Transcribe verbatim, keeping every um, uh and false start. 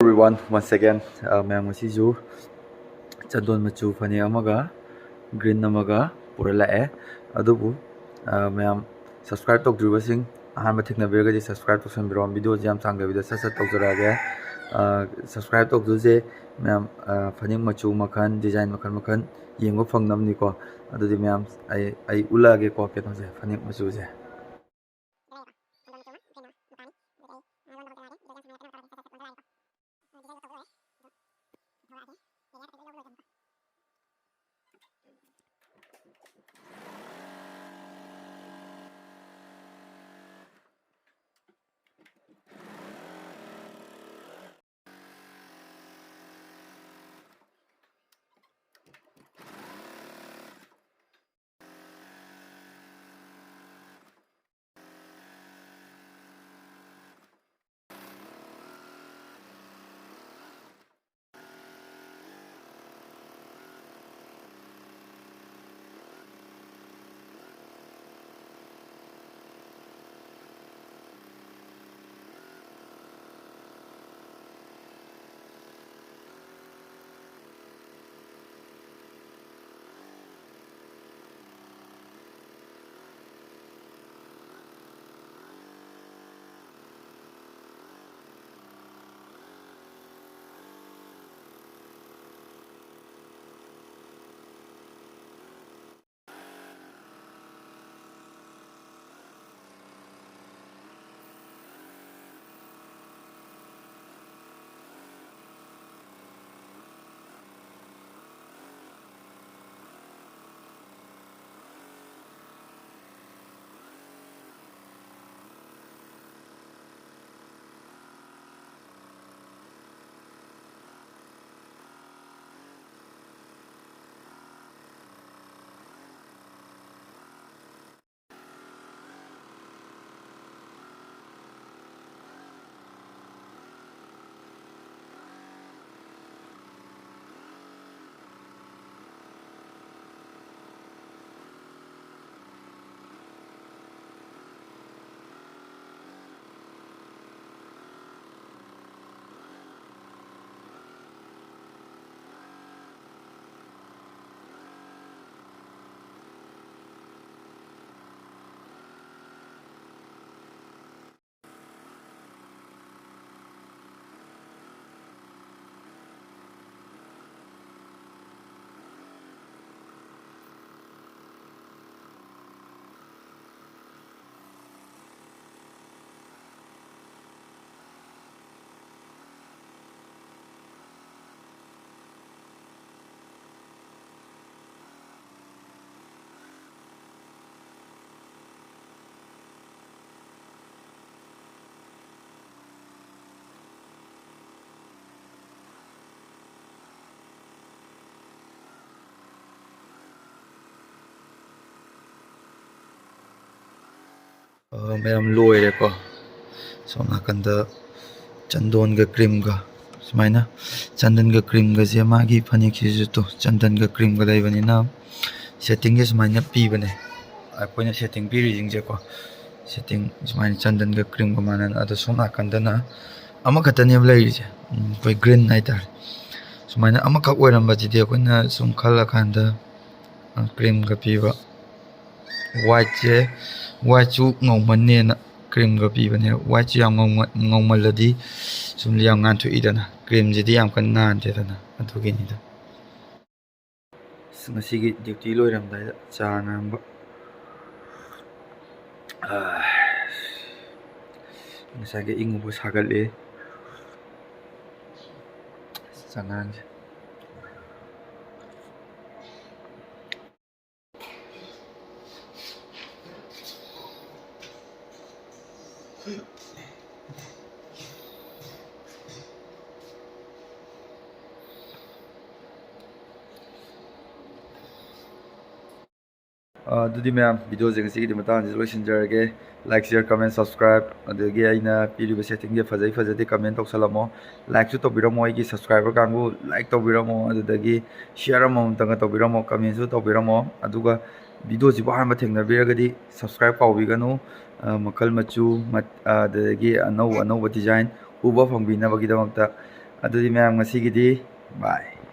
Everyone, once again, uh, ꯃꯌꯥꯝ, ꯉꯁꯤꯁꯨ ꯆꯟꯗꯣꯟ ꯃꯆꯨ ꯐꯅꯦꯛ ꯑꯃꯒ green ꯑꯃꯒ ꯄꯨꯔ ꯂꯥꯛꯑꯦ꯫ ꯑꯗꯨꯕꯨ, uh, ꯃꯌꯥꯝ, subscribe ꯇꯧꯗ꯭ꯔꯤꯕꯁꯤꯡ ꯑꯍꯥꯟꯕ ꯊꯦꯡꯅꯕꯤꯔꯒꯗꯤ subscribe ꯇꯧꯁꯟꯕꯤꯔꯣ꯫ Video ꯁꯦ ꯌꯥꯝ ꯁꯥꯡꯗꯕꯤꯗ ꯁꯠ ꯁꯠ ꯇꯧꯖꯔꯛꯑꯒꯦ꯫ Uh, subscribe ꯇꯧꯗꯣꯏꯁꯦ ꯃꯌꯥꯝ, uh, ꯐꯅꯦꯛ ꯃꯆꯨ ꯃꯈꯜ, design ꯃꯈꯜ ꯃꯈꯜ ꯌꯦꯡꯕ ꯐꯪꯅꯕꯅꯤꯀꯣ꯫ ꯑꯗꯨꯗꯤ ꯃꯌꯥꯝ, ꯑꯩ, ꯑꯩ ꯎꯠꯂꯛꯑꯒꯦꯀꯣ, ꯀꯩꯅꯣꯁꯦ, ꯐꯅꯦꯛ ꯃꯆꯨꯁꯦ꯫ ꯑ, ꯃꯌꯥꯝ ꯂꯣꯏꯔꯦꯀꯣ꯫ ꯁꯣꯝ ꯅꯥꯀꯟꯗ ꯆꯟꯗꯣꯟꯒ ꯀ꯭ꯔꯤꯝꯒ ꯁꯨꯃꯥꯏꯅ, ꯆꯟꯗꯟꯒ ꯀ꯭ꯔꯤꯝꯒꯁꯦ ꯃꯥꯒꯤ ꯐꯅꯦꯛꯁꯤꯁꯨ ꯇꯣ, ꯆꯟꯗꯟꯒ ꯀ꯭ꯔꯤꯝꯒ ꯂꯩꯕꯅꯤꯅ ꯁꯦꯠꯇꯤꯡꯁꯦ ꯁꯨꯃꯥꯏꯅ ꯄꯤꯕꯅꯦ꯫ ꯑꯩꯈꯣꯏꯅ ꯁꯦꯠꯇꯤꯡ ꯄꯤꯔꯤꯁꯤꯡꯁꯦꯀꯣ, ꯁꯦꯠꯇꯤꯡ ꯁꯨꯃꯥꯏꯅ ꯆꯟꯗꯟꯒ ꯀ꯭ꯔꯤꯝꯒ ꯃꯥꯟꯅꯅ꯫ ꯑꯗꯣ ꯁꯣꯝ ꯅꯥꯀꯟꯗꯅ ꯑꯃꯈꯛꯇꯅꯦꯕ ꯂꯩꯔꯤꯁꯦ, ꯎꯝ, ꯑꯩꯈꯣꯏ ꯒ꯭ꯔꯤꯟ ꯍꯥꯏꯇꯥꯔꯦ꯫ ꯁꯨꯃꯥꯏꯅ ꯑꯃꯈꯛ ꯑꯣꯏꯔꯝꯕꯁꯤꯗꯤ ꯑꯩꯈꯣꯏꯅ ꯁꯨꯝ ꯈꯜꯂꯀꯥꯟꯗ, ꯑ, ꯀ꯭ꯔꯤꯝꯒ ꯄꯤꯕ꯫ ꯋꯥꯏꯠꯁꯦ, ꯋꯥꯏꯠꯁꯨ ꯉꯧꯃꯟꯅꯦꯅ ꯀ꯭ꯔꯤꯝꯒ ꯄꯤꯕꯅꯦ꯫ ꯋꯥꯏꯠꯁꯨ ꯌꯥꯝ ꯉꯧꯃ-, ꯉꯧꯃꯜꯂꯗꯤ ꯁꯨꯝ ꯌꯥꯝ ꯉꯥꯟꯊꯣꯛꯏꯗꯅ, ꯀ꯭ꯔꯤꯝꯁꯤꯗꯤ ꯌꯥꯝ ꯀꯟꯅ ꯉꯥꯟꯗꯦꯗꯅ, ꯑꯗꯨꯒꯤꯅꯤꯗ꯫ ꯑꯁ, ꯉꯁꯤꯒꯤ ꯗ꯭ꯌꯨꯇꯤ ꯂꯣꯏꯔꯝꯗꯥꯏꯗ ꯆꯥ ꯉꯥꯡꯕ꯫ ꯑꯥ, ꯉꯁꯥꯏꯒꯤ ꯏꯪꯉꯨꯕ ꯁꯥꯒꯠꯂꯦ ꯆꯉꯥꯡꯁꯦ꯫ ꯑ, ꯑꯗꯨꯗꯤ ꯃꯌꯥꯝ, ꯚꯤꯗꯤꯑꯣꯁꯦ ꯉꯁꯤꯒꯤꯗꯤ ꯃꯇꯥꯡꯁꯤꯗ ꯂꯣꯏꯁꯤꯟꯖꯔꯒꯦ꯫ Like, share, comment, subscribe, ꯑꯗꯒꯤ ꯑꯩꯅ ꯄꯤꯔꯤꯕ ꯁꯦꯠꯇꯤꯡꯁꯦ ꯐꯖꯩ ꯐꯖꯗꯦ comment ꯇꯧꯁꯜꯂꯝꯃꯣ꯫ Likeꯁꯨ ꯇꯧꯕꯤꯔꯝꯃꯣ, ꯑꯩꯒꯤ subscriber ꯀꯥꯡꯕꯨ like ꯇꯧꯕꯤꯔꯝꯃꯣ, ꯑꯗꯨꯗꯒꯤ share ꯑꯃꯃꯝꯇꯪꯒ ꯇꯧꯕꯤꯔꯝꯃꯣ, commentꯁꯨ ꯇꯧꯕꯤꯔꯝꯃꯣ꯫ ꯑꯗꯨꯒ ꯚꯤꯗꯤꯑꯣꯁꯤꯕꯨ ꯑꯍꯥꯟꯕ ꯊꯦꯡꯅꯕꯤꯔꯒꯗꯤ subscribe ꯀꯥꯎꯕꯤꯒꯅꯨ꯫ ꯑ, ꯃꯈꯜ ꯃꯆꯨ, ꯃꯠ-, ꯑꯗꯒꯤ ꯑꯅꯧ ꯑꯅꯧꯕ design ꯎꯕ ꯐꯪꯕꯤꯅꯕꯒꯤꯗꯃꯛꯇ꯫ ꯑꯗꯨꯗꯤ ꯃꯌꯥꯝ, ꯉꯁꯤꯒꯤꯗꯤ bye꯫